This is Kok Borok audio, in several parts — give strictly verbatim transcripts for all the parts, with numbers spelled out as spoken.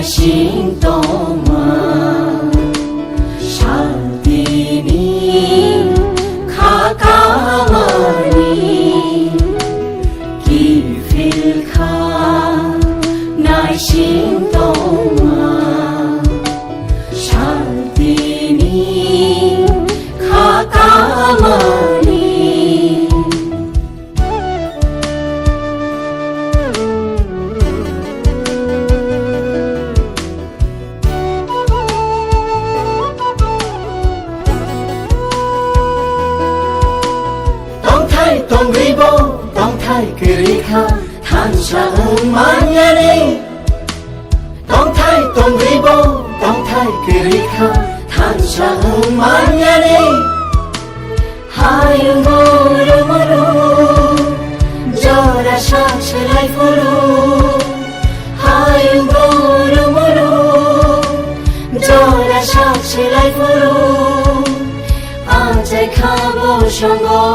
Sing tongma, santini kha kamani kiphil kha, naising tongma, santini kha kamani. Tongthai tongribo, tongthai kwrwi kha, thansa wng manyani. Tongthai tongribo, tongthai kwrwi kha, thansa wng manyani. Hayung guru muru, jora sak selai phuru. Hayung guru muru, jora sak selai phuru. Achai kha bo songo,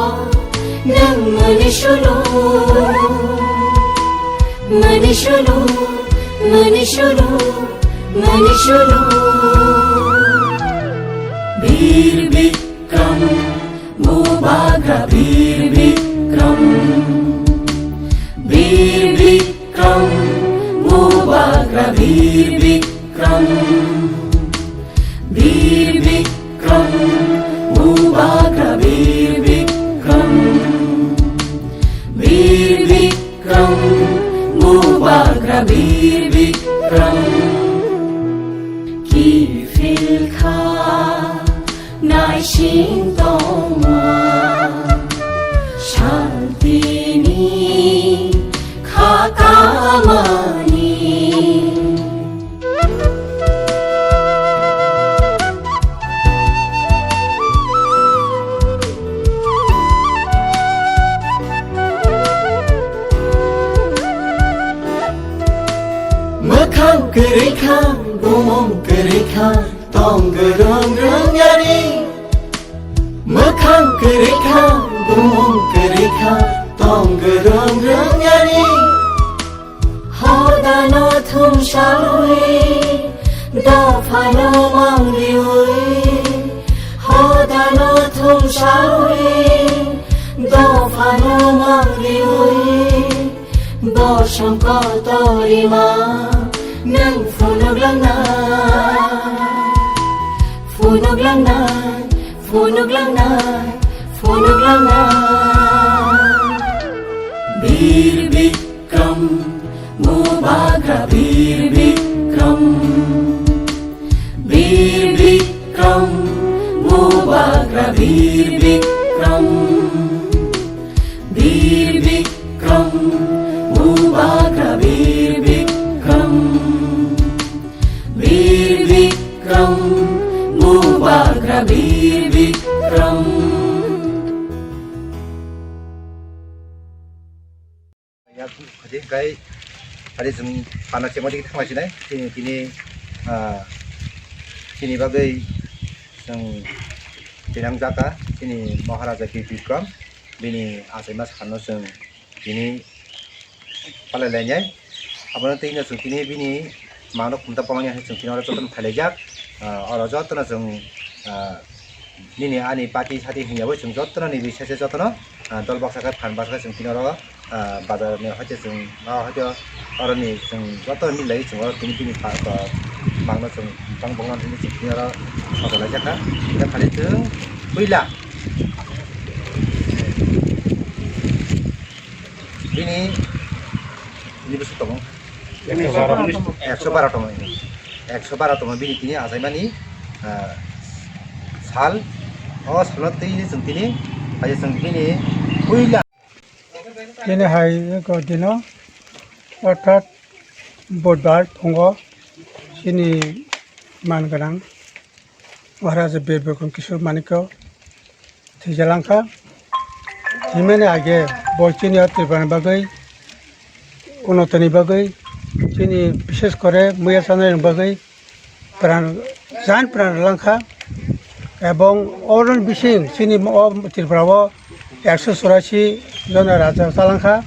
nwng mani sulu, mani sulu, mani sulu, mani sulu. Bir Bikram, Bubagra Bir Bikram, Bir Bikram, Bubagra Bir Bikram, Bir Bikram, Bubagra Bir Bikram, Bir Bikram, Bubagra Bir Bikram. Kiphil kha, naising tongma, santini kha kamani. Mwkhang kwrwi kha, bumung kwrwi kha, tong gwrwng rwng yani. Mwkhang kwrwi kha, bumung kwrwi kha, tong gwrwng rwng yani. Hodano thumsawi, dophano mangriwi. Hodano thumsawi, dophano mangriwi. Bosong kotorima, nwng phunuk langnai, phunuk langnai, phunuk langnai, phunuk langnai. Bir Bikram, Bubagra Bir Bikram, Bir Bikram, Bubagra Bir Bikram. Bir Bikram, Bubagra Bir Bikram. Bir Bikram, Bubagra Bir Bikram. Yak khadi kai hari chwng pana chemo digi thangla sinai chini tini, ah, chini bagwi chwng tinang jaka chini Maharaja Bir Bikram bini achaima sano chwng tini palai lainai. Abono twi no chwng tini bini mano khumta palangya hai chwng tini oro jotono phailaijak. Ah, oro jotono chwng, ah, nini ani party sati hwnyawi chwng jotono ni bisese jotono, ah, dol baksa khe phan baksa khe chwng tini oro, ah, bazar ni hoite chwng, ah, hoite oro ni chwng jotono milai chwng oro tini bini pa-, pa-, mangno chwng bang bangno tini chwng tini oro soto laijak kha. Tei phani chwng puila bini, bini bwswk tongo? Ekso baro. Ekso baro tongmani. Ekso baro tongmani bini tini achaimani, ah, sal. O salno twi chwng tini, hai chwng bini puila. Tini hai eko dino, orthat budbar phungo chini man gwnang Maharaja Bir Bikram Kishore Manikya thwijalangkha. Thwimani age bo chini o Tripurani bagwi, unotoni bagwi, chini bishes kore muya chanai bagwi pran, jan pran rwlangkha. Ebong oroni bising chini o Tripura o ekso churasi jona raja chalangkha.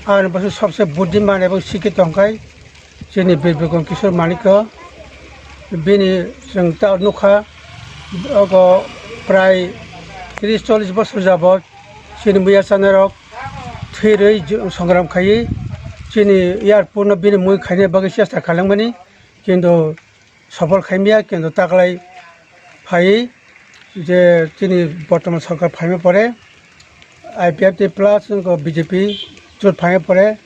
Ani bwswk sobse budhiman ebong sikhi tongkhai. Chini Bir Bikram Kishore Manikya, bini chwng ta nukha, ogo prai tris chollish bosor jabot chini muya chanarok thwirwi ju-, songram khaiwi chini airport no bini mui khaina bagwi chesta khailangmani, kintu sopol khaimya, kintu taklai phaiwi je chini bortoman sorkar phaima pore, I P F T plus wngkha B J P jot phaima pore,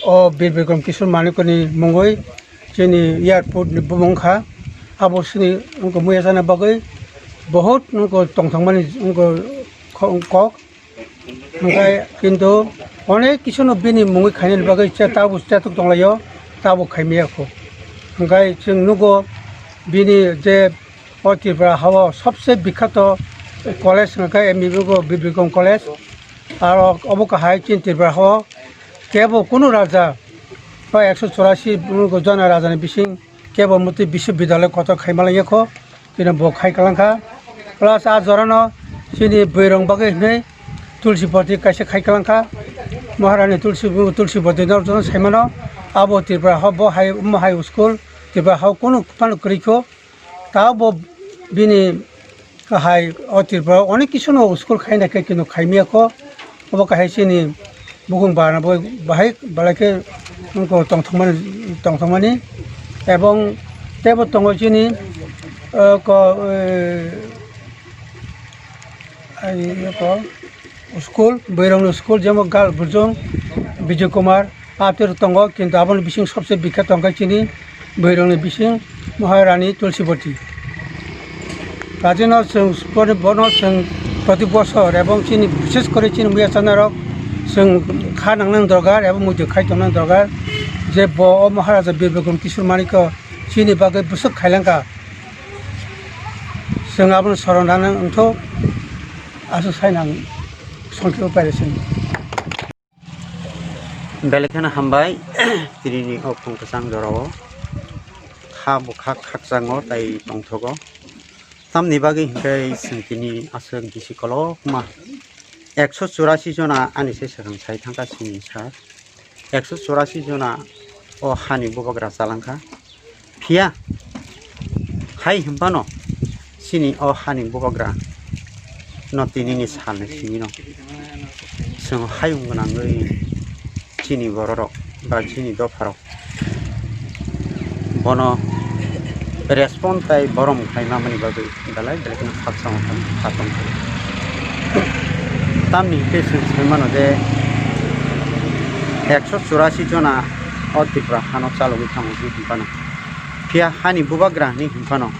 o Bir Bikram Kishore Manikni mungwi chini airport ni bumung kha. Abo chini wngkha muya chana bagwi bahut wngkha tongthokmani wngkha kho-, kok. Hwnkhe kintu onek kisuno bini mungwi khainani bagwi che tabuk chetok tonglaio, tabuk khaimaya kho. Hwnkhe chwng nugo bini je o Tripura hao sobse bikhato college hwnkhe M B B ko Bir Bikram College. Aro obo kahai chini Tripura hao kebo kunu raja ba ekso churasi jona rajani bising kebo motwi biswabidyalay kotor khaimalaiya kho. Bini bo khai kalangkha. Plus a jorano chini bwrwirok bagwi hwnwi Tulsi Boti kaisa khai kalangkha. Maharani Tulsi, Tulsi Boti no joto saimano. Abo Tripura hao bo hai, omo hai school, Tripura hao kunu phano kwrwi kho. Ta bo bini kahai o Tripura onek kisuno school khaina khe kino khaimaya kho. Obo kahai chini bukung bana bo bahai belai khe wngkha tongthokmani, tongthokmani ebong teibo tongo chini, eh, ko, eh, ai, ko school, bwrwirokni school, jemon Girl Bujung, Bijay Kumar, Ater tongo, kintu aboni bising sobse bikha tongkha chini bwrwirokni bising Maharani Tulsibati. Kajino chwng bono, bono chwng proti bosor ebong chini bishes kore chini muya chanarok chwng kha nangnang dorkar ebong muitu khai tongnang dorkar je bo o Maharaja Bir Bikram Kishore Manikya chini bagwi bwswk khailangkha. Chwng abono soron rana wngthok, aswk sai nang songkhe upai rwsani. Belai kheno hambai, tini ni o phung kwchang jorao kha bwkha khakchango tai tongthogo. Tamni bagwi hinkhe chwng tini aswk bisi kolokma ekso churasi jona ani se swkang sai thangkha chini sir. Ekso churasi jona o hani bubagra chalangkha. Phiya hai hwnphano chini o hani bubagra no tinini salni simi no chwng hayung gwnangwi chini bororok ba chini dopharok bono respond tai borom khlaima mani bagwi belai belai kheno khakchangma kha tongkha. Tamni hwnkhe chwng sai mano je ekso churasi jona o Tripura hano chalogwi thango hwnwi hwnphano. Phiya hani bubagra hwnwi hwnphano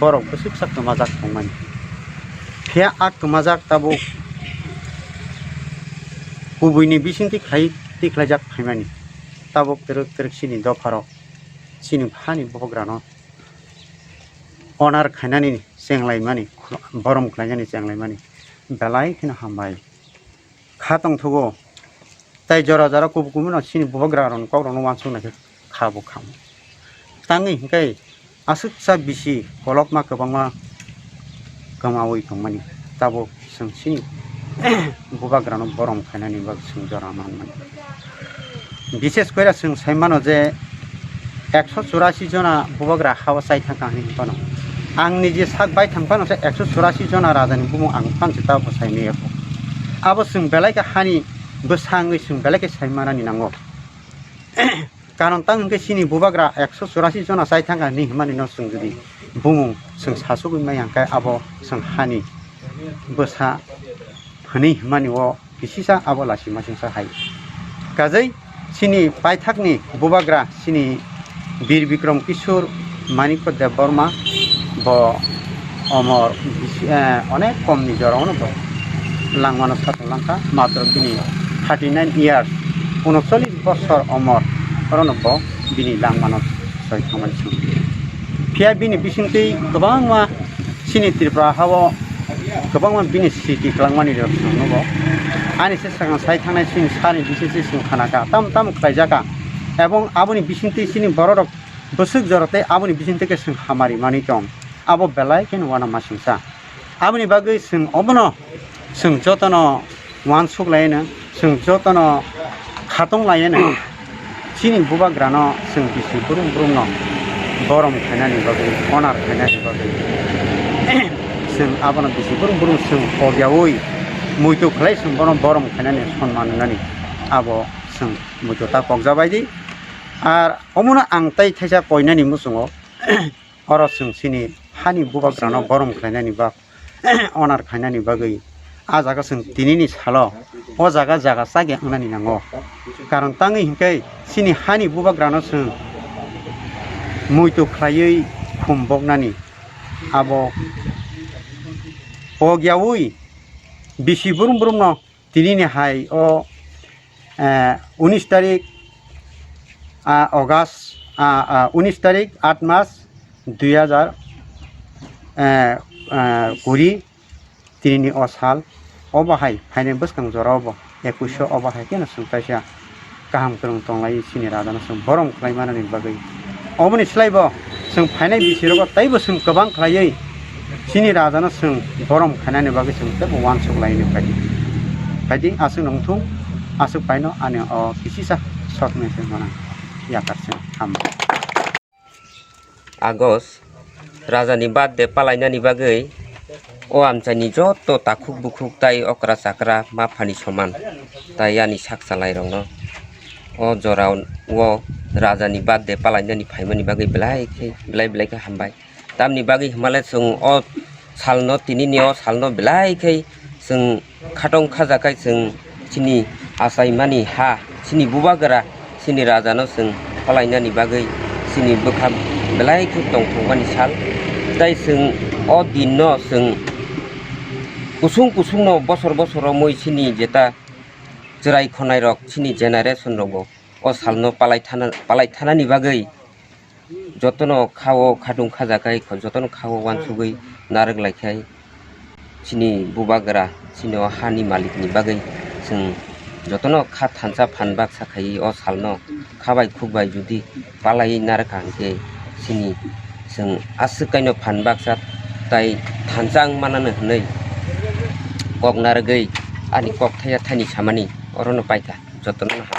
borok bwswk sak kwmajak tongmani. Phiya a kwmajak tabuk kubuini bising tikhlai, tikhlaijak phaimani. Tabuk twrwk twrwk chini dopharok chini hani bubagrano honor khainani chenglaimani, borom khlainani chenglaimani belai kheno hambai. Kha tongthogo. Tai jora jora kubui kubui no chini bubagra rok ni kok rok no uansuk nai khe kha bo kha. Tangwi hwnkhe aswk cha bisi kolokma kwbangma kwmawi tongmani tabuk chwng chini bubagra no borom khainani bagwi chwng jora manmani. Bises kore chwng sai mano je ekso churasi jona bubagra hao chai thangkha hinwi phano. Ang niji sak bai thang phano se ekso churasi jona rajani bumung ang phan se tabuk sai maya kho. Abo chwng belai khe hani bwsa wngwi chwng belai khe sai manani nango. Karon tang hwnkhe chini bubagra ekso churasi jona chai thangkha hinwi hwnmani no chwng jodi bumung chwng sasugwi maya hwnkhe abo chwng hani bwsa hwnwi hwnmani o kisisa abo lachima singsa hai. Kajai chini paithakni bubagra chini Bir Bikram Kishore Manikya Debbarma bo omor bisi, eh, onek komni jorao no bo langmano satung langkha, matro bini thirty nine years, unocholish bosor omor, orono bo bini langmano soi thangmani song. Phiya bini bisingtwi kwbangma chini Tripura hao kwbangma bini sriti kwlangmani rok chwng nugo. Ani se swkang sai thangnai chini sani bisingtwi chwng khanakha, tam tam khlaijaka, ebong aboni bisingtwi chini bororok bwswk jora tei aboni bisingtwi khe chwng hamari manwi tong. Abo belai kheno uanamasingcha. Aboni bagwi chwng obono chwng jotono uansuk laino, chwng jotono khatong laino, Chini bubagrano chwng bisi brum brumno borom khainani bagwi, honor khainani bagwi, chwng abono bisi brum brum chwng pogyaui muitu khlai chwng bono borom khainani, sonman rwnani abo chwng muitu ta pokjabai di. Ar omono ang tei thaisa poinani muchungo, oro chwng chini hani bubagrano borom khlainani ba honor khainani bagwi ah jaga chwng tinini salo o jaga, jaga chakya wngnani nango. Karon tangwi hinkhe chini hani bubagrano chwng muitu khlaiwi khum boknani abo pogyaui bisi brum brumno tinini hai o, eh, unis tarik, ah, August, ah, ah, unis tarik, aat mas, dui hajar, eh, eh, kuri, tinini o sal, obo hai phainai bwskang jora obo, ekush o obo hai khe no chwng kaisa kaham kwrwng tonglai chini rajano chwng borom khlai manani bagwi. Oboni slai bo chwng phainai bisi rogo teibo chwng kwbang khlaiwi chini rajano chwng borom khainani bagwi chwng teibo uansuk laini phaidi. Phaidi aswk nung thung, aswk paino ani o kisisa short message mano yakar chwng hambai. August, rajani birthday palainani bagwi o amchaini joto takhuk bukhuk tai okra chakra ma phani soman tai ani sak chalairokno o jorao rajani birthday palainani phaimani bagwi belai khe, belai belai khe hambai. Tamni bagwi hwnmale chwng o salno, tinini o salno belai khe chwng khatong khajakhai chwng chini achaimani ha, chini bubagra, chini rajano chwng palainani bagwi chini bwkha belai khe tongthokmani sal. Tai chwng o dinno chwng kusung kusungno bosor bosoro mui chini jeta chwrai khonairok chini generation rokbo o salno palai thana, palai thanani bagwi jotono kha-o khatung khajakhai, jotono kha-o uansugwi narwk laikhai. Chini bubagra, chini o hani malikni bagwi chwng jotono kha thansa phan baksa khaiwi o salno kha bai khuk bai judi palaiwi narwkha hinkhe chini chwng aswk kaino phan baksa tai thansa wng manano hwnwi kok narwgwi ani kok thaya thani samani orono paikha jotono.